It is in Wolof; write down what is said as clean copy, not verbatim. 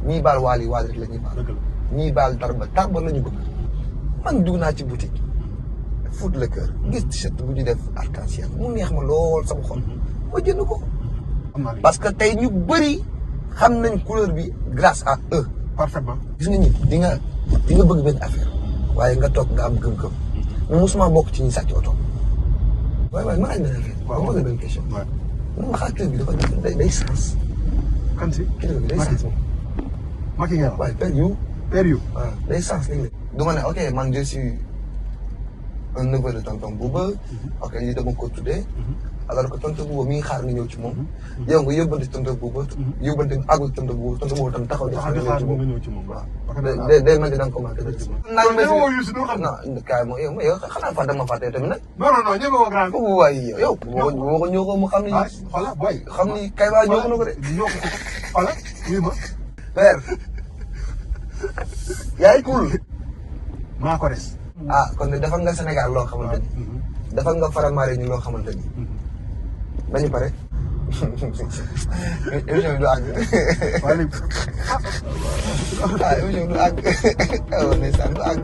ñii baal waali waali rek la ñuy baal. ñii baal tarba la ñu bëgg. man dugg naa ci boutique foot le cœur gis t-shirt bu ñu def arc-en-ciel mu neex ma lool sama xol ma jënd ko. parce que tey ñu bëri xam nañ couleur bi grâce à eux. parfaitement. gis nga ñi di nga bëgg benn affaire waaye nga toog nga am gëm-gëm. mais mosuma bokk ci ñi sàcc oto. waaye ma laaj benn affaire. waaw ma la benn question. waaw ma xaar kër bi dafa day sens. kan si kër bi day sens moom. Macky ngeen wax waaye per yu. waaw day sens léeg-léeg. du ma ne ok man je suis un neveu de tonton Bouba. ok lii dama ko tuddee. alors que tonton Bouba mi ngi xaar nga ñëw ci moom. yow nga yóbbante tonton Bouba. yóbbante àggul tonton Bouba tam taxaw di xaar nga ñëw ci moom. waaw day mel ni da nga ko manqué de gis. non kaay ma yow xanaa fàtte ma fàtte tamit nag. non ñëw ko grand. waaye yow boo ko ñëw ko mu xam ni. xoolal boy xam ni kay waa ñëw ko na ko de. ñëw ko xoolal wuyu ma. père. yaay cool. maa ko des. ah kon de defal nga Sénégal loo xamante ni. defal nga Faramare ñu loo xamante ni. dañu pare. émission bi du àgg. émission bi du àgg. ndeysaan du àgg.